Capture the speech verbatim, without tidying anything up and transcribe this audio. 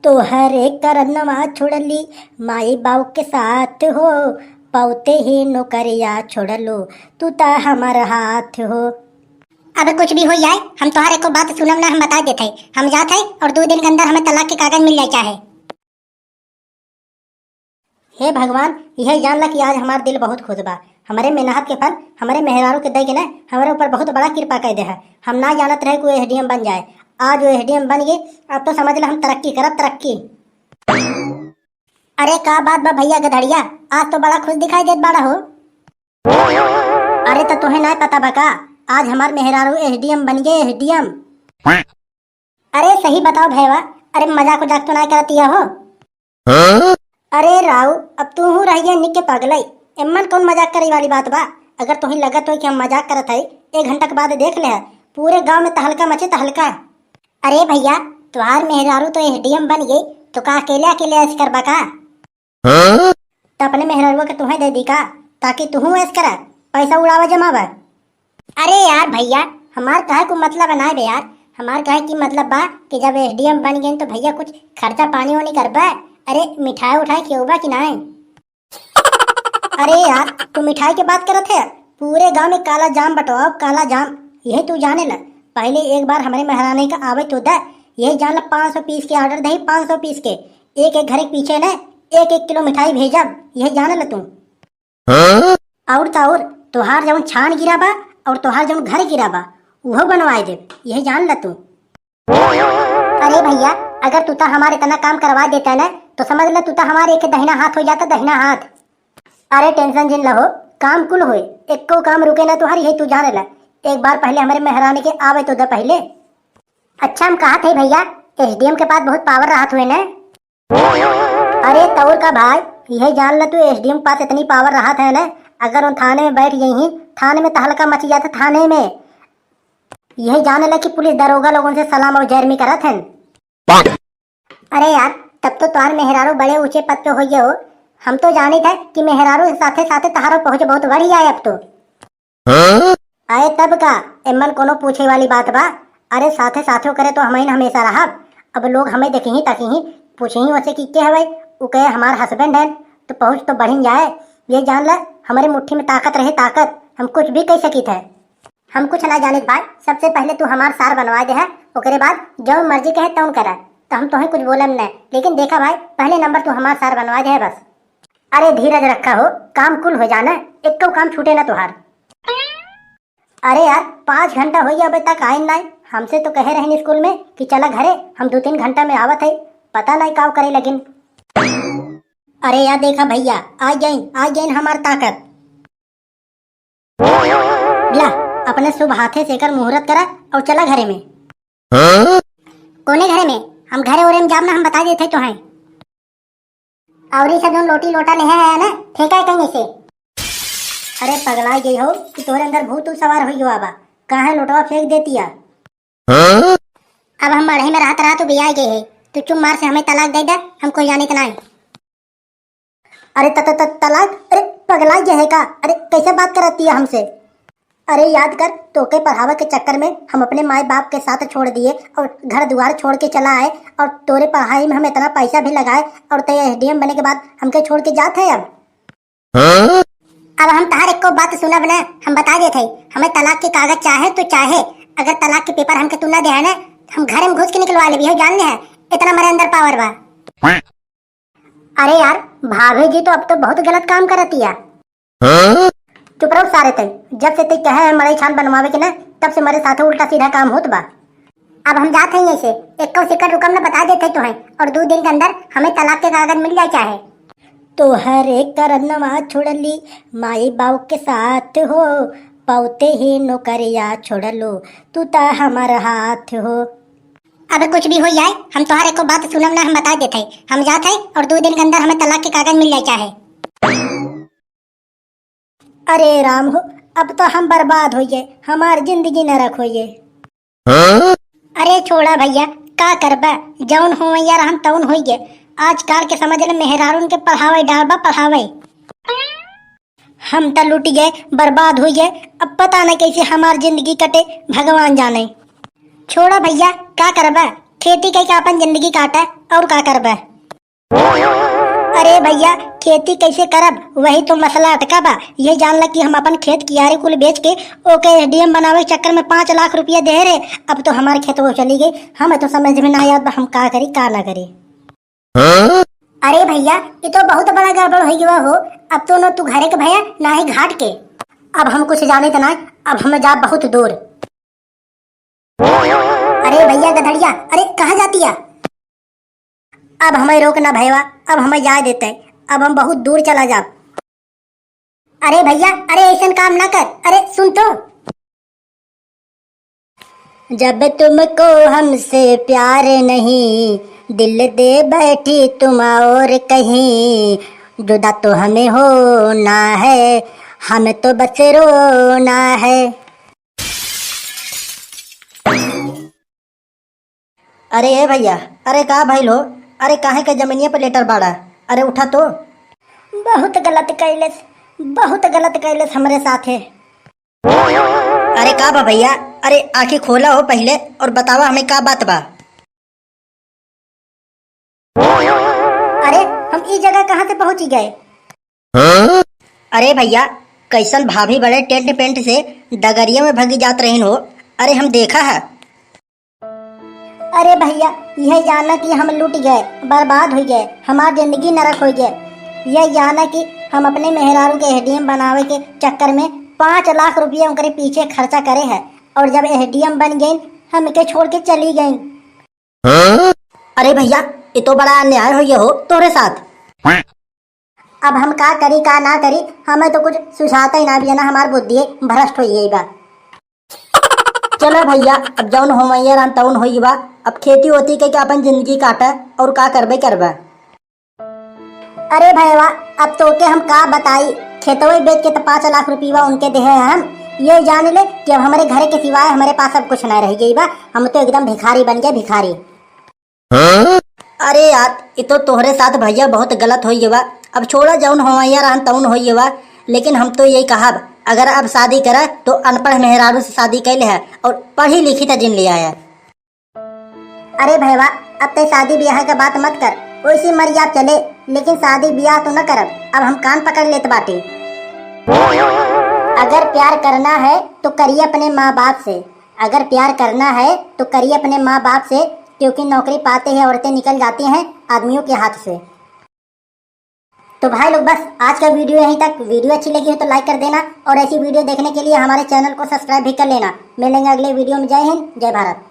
तोहरे करनवा छोड़ली माई बाऊ के साथ हो, पौते ही नौकरिया छोड़लो तू त हमर हाथ हो। अब कुछ भी हो जाए, हम तोहार एको बात सुनब ना, हम बता देत है। हम जात है और दो दिन के अंदर हमें तलाक के कागज मिल जाए चाहे। हे भगवान, यह जान ला कि आज हमार दिल बहुत खुश बा। हमरे मेहनत के फल हमरे मेहरारू के दे के ना, हमरे ऊपर बहुत बड़ा कृपा कर दे है। हम ना जानत रहे कि वो एसडीएम बन जाए, आज वो एसडीएम बन गए। अब तो समझ ला हम तरक्की करब, तरक्की। अरे का बात बा भैया गधड़िया, आज तो बड़ा खुश दिखाई देत बाड़ा हो। अरे तो तोहे ना पता बा का, आज हमार मेहरारू एसडीएम बन गए, एसडीएम। अरे सही बताओ भैया, अरे मजाक उजाक तो ना करतिया हो? हाँ? अरे राऊ, अब तू हूँ रह गया निक के पगलई। एमन कौन मजाक करे वाली बात बा? अगर तोही लगत हो कि हम मजाक करत है, एक घंटा के बाद देख ले, पूरे गांव में तहलका मचे, तहलका। अरे भैया, तुहार मेहरारू तो एसडीएम बन गई, तो का अकेले अकेले ऐश करबा का? हाँ? तो अपने मेहरारुआ के तुहे दे दी का, ताकि तुहू ऐश करा, पैसा उड़ावा जमावा? अरे यार भैया, हमार कहे को मतलब है ना बे यार, हमार कहे की मतलब बा कि जब एसडीएम बन गए तो भैया कुछ खर्चा पानी वानी करबा? अरे मिठाई उठाई खियौबा कि नाय? अरे यार, तू मिठाई के बात करत है? पूरे गांव में काला जाम बंटवाओ, काला जाम। यही तू जाने ला, पहले एक बार हमरे महारानी का आवे तो दे, यही जान ला, पाँच सौ पीस के ऑर्डर दे, पाँच सौ पीस के। एक एक घर के पीछे ने एक एक किलो मिठाई भेजब, यही जाने ला तू। हाँ? और तो और, तोहार जौन छान गिरा बा और तोहार जौन घर गिरा बा, उहो बनवाए देब, यही जान ला तू। अरे भैया, अगर तू तो हमार इतना काम करवा देता ना, तो समझ ले तू तो हमार एक दहिना हाथ हो जाता, दहिना हाथ। अरे टेंशन जिन लहो, काम कुल होए, एको काम रुके ना तुहार, यही तू जाने ला। एक बार पहले हमरे मेहरानी के आवे तो दे पहले। अच्छा हम कहा थे भैया, एसडीएम के पास बहुत पावर रहत हुए ना? अरे तौर का भाई, यही जान ला तू एसडीएम के पास इतनी पावर रहत है ना, अगर उन थाने में बैठ गई ही, थाने में तहलका मची जाता थाने में। यही जाने ला कि पुलिस दरोगा लोगन से सलाम और जैरमी करत हन। अरे यार, तब तो तोहार मेहरारू बड़े ऊंचे पद पे होइए हो। हम तो जानित है कि मेहरारू के साथे साथे तहारो पहुंच बहुत बढ़ जाए अब तो। हाँ? अरे तब का, एमन कोनो पूछे वाली बात बा? अरे साथे साथे करे तो हमइन हमेशा रहब। अब लोग हमें देखिही तकिही, पूछिही वैसे कि के हवे, उ कहे हमार हस्बैंड है, तो पहुंच तो बढ़िन जाए। ये जान ले, हमरे मुट्ठी में ताकत रहे ताकत, हम कुछ भी कह सकित है। हम कुछ ना जानित भाई, सबसे पहले तू हमार सार बनवा दे है, ओकरे बाद जौन मर्जी कहे तौन करा, तो हम तोहे कुछ बोलब न, लेकिन देखा भाई, पहले नंबर तू हमार सार बनवा दे है बस। अरे धीरज रखा हो, काम कुल हो जाना, एको काम छूटे ना तुहार। अरे यार, पाँच घंटा हो गया अबे तक आइन नाई, हमसे तो कहे रहन स्कूल में कि चला घरे, हम दो तीन घंटा में आवत है, पता नाई काव करे लगिन। अरे यार देखा भैया, आ गइन, आ गइन हमार ताकत। ला, अपने शुभ हाथे से एकर मुहूर्त करा और चला घरे में। हाँ? कोने घरे में? हम घरे ओरे में जाब ना, हम बता देते तो हैं। और ये सब जौन लोटी लोटा ले है ना, फेंका है कहीं से। अरे पगला गई हो कि तोहरे अंदर भूत सवार हो गया बा, काहे लोटवा फेंक देती है? हाँ? अब हम मड़ही में रहत रहत तू बिया गए है, तू चुप मार से हमें तलाक दे दे, हम कोई जानित नाई। अरे त, त, त, तलाक? अरे पगला गया है का? अरे कैसे बात करती है हमसे? अरे याद कर, तोके पढ़ावे के चक्कर में हम अपने माई बाप के साथ छोड़ दिए और घर दुआर छोड़ के चला आए और तोरे पढ़ाई में हम इतना पैसा भी लगाए और ते एसडीएम बने के बाद हमके छोड़ के जात है अब। हाँ? अब हम तहार एको बात सुनब ना, हम बता देत है, हमें तलाक के कागज चाहे तो चाहे, अगर तलाक के पेपर हमके तू ना दे है ना, हम घर में घुस के निकलवा लेबी है, जान ले है, इतना मरे अंदर पावर बा। अरे यार, भाभी जी तो अब तो बहुत गलत काम करती है। हाँ? चुप रहो सारे ते, जब से ते कहे है मड़ई छान बनवावे के ना, तब से मेरे साथ उल्टा सीधा काम होत बा। अब हम जात हैं यहीं से, एको सेकंड रुकम ना बता देते तो हैं, और दो दिन के अंदर हमें तलाक के कागज मिल जाए चाहे। तोहरे करनवा छोड़ली माई बाऊ के साथ हो, पौते ही नौकरिया छोड़लो तू त हमार हाथ हो। अब कुछ भी हो जाए, हम तोहरे को बात सुनब ना, हम बता देते हैं, हम जात है और दो दिन के अंदर हमें तलाक के कागज मिल जाए चाहे। अरे राम हो, अब तो हम बर्बाद होइए, हमार जिंदगी नरक होइए। हाँ? अरे छोड़ा भैया, का करबा, जौन हो यार हम तौन होइए। आजकल के समझ ले मेहरारून के पढ़ावे डालबा पढ़ावे। हम त लुट गए, बर्बाद हो गए। अब पता न कैसे हमार जिंदगी कटे, भगवान जाने। छोड़ा भैया, का करबा, खेती कइके आपन जिंदगी काटे, और का करबे? अरे भइया, खेती कइसे करब, वही तो मसला अटका बा। ये जान ल कि हम अपन खेत कियारी कुल बेच के ओके एसडीएम बनावे के चक्कर में पाँच लाख रुपया देहे रहे। अब तो हमार खेत वो चली गई, हमें तो समझ में ना आवत बा हम का करी का ना करी। अरे भइया, ये तो बहुत बड़ा गड़बड़ होइ गवा हो। अब तो न तू घरे के भइया, ना ही घाट के। अब हम कुछ जानित ना, अब हम जाब बहुत दूर। अरे भइया गधड़िया, अरे कहाँ जातिया? अब हमें रोक ना भइया, अब हमें जाए देते, अब हम बहुत दूर चला जाब। अरे भइया, अरे अइसन काम ना कर, अरे सुन तो। जब तुमको हमसे प्यार नहीं, दिल दे बैठी तुम और कहीं, जुदा तो हमें होना है, हमें तो बस रोना है। अरे ए भइया, अरे का भइल हो? अरे काहे के जमीनिया पे लेटल बाड़ा? अरे उठा तो। बहुत गलत कैलस, बहुत गलत कैलस हमरे साथे। अरे का बा भइया? अरे आँखी खोला हो पहिले और बतावा हमें का बात बा? अरे हम ई जगह कहाँ से पहुँची गए? अरे भइया, कइसन भाभी बड़े टेंट पेंट से डगरिया में भगी जात रहिन हो। अरे हम देखा है। अरे भइया, यह जाना कि हम लुट गए, बर्बाद होइ गए, हमार जिंदगी नरक होइ गए। यह जाना कि हम अपने मेहरारू के एसडीएम बनावे के चक्कर में पाँच लाख रुपया उनकरे पीछे खर्चा करे है, और जब एसडीएम बन गइन, हमके छोड़ के चली गइन। अरे भइया, ये तो बड़ा अन्याय होइ गवा हो तोहरे साथ। अब हम का करी का ना करी, हमें तो कुछ सुझाता ही ना बिया ना, हमार बुद्धि भ्रष्ट होइ गई बा। चला भइया, अब जौन होवइया रहन तौन होइ गवा। अब खेती ओती कइके अपन जिंदगी काटा, और का करबे करबा। अरे भइया, अब तोके हम का बताई, खेतवे बेच के तो पाँच लाख रुपया उनके देहे हैं हम। ये जान ले कि अब हमरे घरे के सिवाय हमरे पास अब कुछ ना रह गई बा। हम तो एकदम भिखारी बन गए, भिखारी। अरे यार, ये तो तोहरे साथ भइया बहुत गलत होइ गवा। अब छोड़ा, जौन होवइया रहन तौन होइ गवा, लेकिन हम तो यही कहब, अगर अब शादी करे तो अनपढ़ मेहरारू से शादी कइ ले है और पढ़ी लिखी त जिन ले आया। अरे भइया, अब ते शादी ब्याह के बात मत कर, वैसे मर जाब चले, लेकिन शादी ब्याह तो न करब। अब हम कान पकड़ लेत बाटी। अगर प्यार करना है तो करिए अपने माँ बाप से, अगर प्यार करना है तो करिए अपने माँ बाप से, क्योंकि नौकरी पाते ही औरतें निकल जाती हैं आदमियों के हाथ से। तो भाई लोग, बस आज का वीडियो यहीं तक। वीडियो अच्छी लगी हो तो लाइक कर देना, और ऐसी वीडियो देखने के लिए हमारे चैनल को सब्सक्राइब भी कर लेना। मिलेंगे अगले वीडियो में। जय हिंद, जय भारत।